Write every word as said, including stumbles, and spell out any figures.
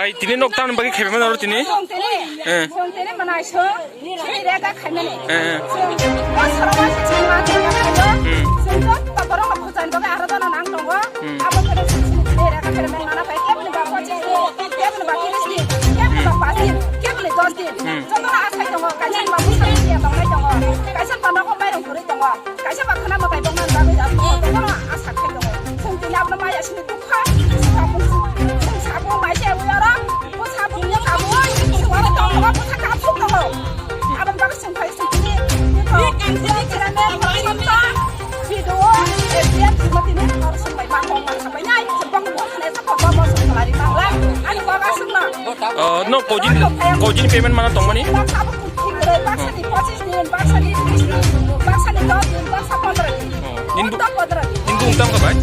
Ai, tini nok tamni bagwi khaibaimani oro tini? Chwng tini, Eh. chwng tini mwnai chwng, chini rega khaimani. Eh, eh. Chwng o soro o se chini ma chwng ya khaio. Hmm. Chwng joto borok no khujani bagwi aro jono nang tongo. Hmm. Abo khe chwng chini rega khaimani mana pai keboni ba pochis din, keboni ba tiris din, keboni ba pas din, keboni dos din. Hmm. Jotono asai tongo, kaisa ni ba bwskango ya tongnai tongo, kaisa ni ba nogo mairung kwrwi tongo, kaisa ba khwna mwtai tongmani bagwi jotono asa khai tongo. Chwng tini abono maya sini Sabung, sabung mai se ui oro, bo sabung ya sabung, ui, oro tong, oro bo sakha asuk tong. Abang bak sung kai sung ni, ni ko, ya kira me, kira me, video, edian, cuma tini, oro sung mai, bang, bang, bang, sampai nyai, bang, bang, ne, sa, bang, bang, sung lari, bang, bang, ani bak asuk na. Oh, no, kojin, kojin payment mana tong mani? Bak sabung, kira, bak sani, pochis din, bak sani, tiris din, bak sani, dos din, bak sa, pondro din. Nini bu-, nini bung tamo kha bai?